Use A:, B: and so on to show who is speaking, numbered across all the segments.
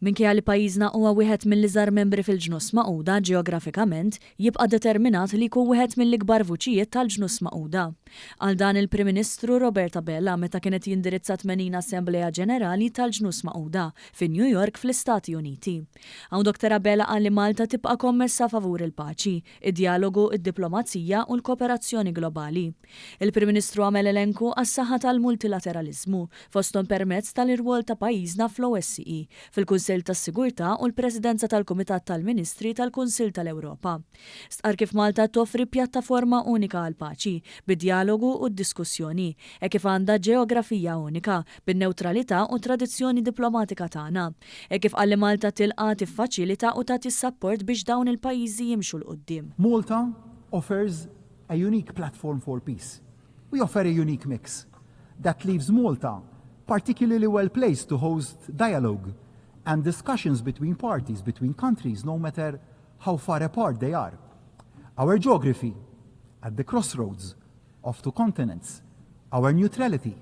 A: Minkejja li pajjiżna huwa wieħed mill-iżgħar membri fil-Ġnus Magħquda ġeografikament, jibqa' determinat li jkun wieħed mill-ikbar vuċijiet tal-Ġnus Magħquda. Qal dan il-Prim Ministru Robert Abela meta kien qed jindirizza 80 Assemblea Ġenerali tal-Ġnus Magħquda fi New York fl-Istati Uniti. Hawn Dr Abela qal li Malta tibqa' kommessa favur il-paċi, id-djalogu, id-diplomazija u l-kooperazzjoni globali. Il-Prim Ministru għamel elenku għas-saħħa tal-multilateraliżmu, fosthom permezz tal-irwol ta' pajjiżna fl-OSCE, fil-Kunsill tas-Sigurtà u l-Presidenza tal-Kumitat tal-Ministri tal-Kunsill tal-Ewropa. Stqarr kif Malta toffri pjattaforma unika għall-paċi, bid-djalogu u d-diskussjoni, hekk kif għandha ġeografija unika, bin-newtralità u t-tradizzjoni diplomatika tagħna. Hekk kif qal li Malta tilqa', tiffaċilita u tagħti s-sapport biex dawn il-pajjiżi jimxu 'l quddiem.
B: Malta offers a unique platform for peace. We offer a unique mix that leaves Malta particularly well placed to host dialogue and discussions between parties, between countries, no matter how far apart they are. Our geography at the crossroads of two continents, our neutrality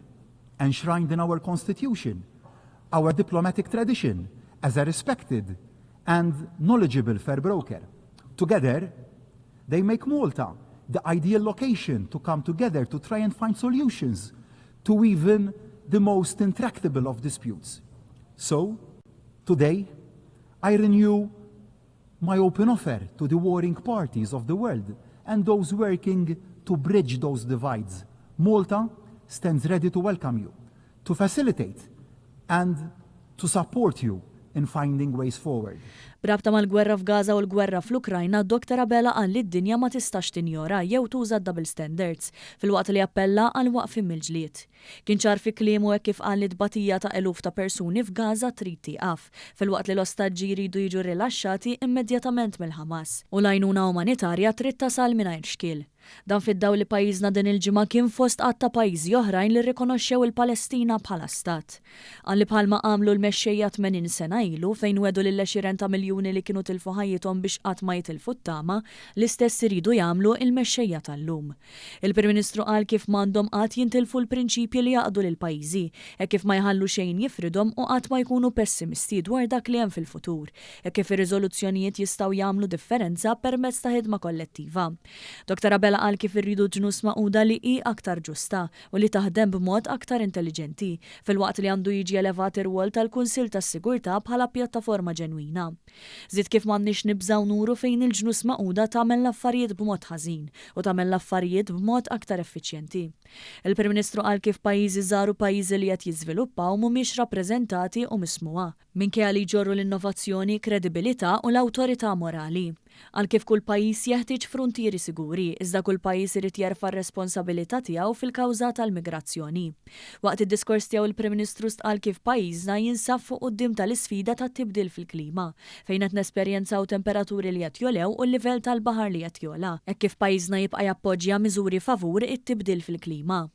B: enshrined in our constitution, our diplomatic tradition as a respected and knowledgeable fair broker. Together, they make Malta the ideal location to come together to try and find solutions to even the most intractable of disputes. So, today, I renew my open offer to the warring parties of the world and those working to bridge those divides. Malta stands ready to welcome you, to facilitate and to support you in finding ways forward.
A: B'rabta mal-gwerra f'Gaza u l-gwerra fl-Ukrajna, Dr Abela qal li d-dinja ma tistax tinjora jew tuża double standards, filwaqt li appella għal waqfien mill-ġlied. Kien ċar fi kliemu hekk kif qal li tbatija ta' eluf ta' persuni f'Gaza trid tieqaf, filwaqt li l-ostaġġi jridu jiġu rilaxxati immedjatament mill-Ħamas u l-għajnuna umanitarja trid tasal mingħajr xkiel. Dan fid-dawl li pajjiżna din il-ġimgħa kien fost għadd ta' pajjiżi oħrajn li rrikonoxxew il-Palestina bħala stat. Qal li bħalma għamlu l-mexxejja 80 sena ilu fejn wegħdu lil għexieren ta' miljuni li kienu tilfu ħajjithom biex qatt ma jitilfu t-tama, l-istess iridu jagħmlu il-mexxejja tal-lum. Il-Prim Ministru qal kif m'għandhom qatt jintilfu l-prinċipji li jgħaqqdu lill-pajjiżi, hekk kif ma jħallu xejn jifridhom u qatt ma jkunu pessimisti dwar dak li hemm fil-futur, hekk kif ir-riżoluzzjonijiet jistgħu jagħmlu differenza permezz ta' ħidma kollettiva. Dr Abela qal kif irridu Ġnus Magħquda li hi aktar ġusta u li taħdem b'mod aktar intelliġenti, filwaqt li għandu jiġi elevat ir-rwol tal-Kunsill tas-Sigurtà bħala pjattaforma ġenwina. Żied kif m'għandniex nibżgħu nuru fejn il-Ġnus Magħquda tagħmel l-affarijiet b'mod ħażin u tagħmel l-affarijiet b'mod aktar effiċjenti. Il-Prim Ministru qal kif pajjiżi żgħar u pajjiżi li qed jiżviluppaw mhumiex rappreżentati u mismugħa, minkejja li jġorru l-innovazzjoni, kredibilità u l-awtorità morali. Qal kif kull pajjiż jeħtieġ fruntieri siguri, iżda kull pajjiż irid jerfa' r-responsabilità tiegħu fil-kawża tal-migrazzjoni. Waqt id-diskors tiegħu il-Prim Ministru stqarr kif pajjiżna jinsab fuq quddiem tal-isfida tat-tibdil fil-klima, fejn qed nesperjenzaw temperaturi li qed jogħlew u l-livell tal-baħar li qed jogħla, hekk kif pajjiżna jibqa' jappoġġja miżuri favur it-tibdil fil-klima.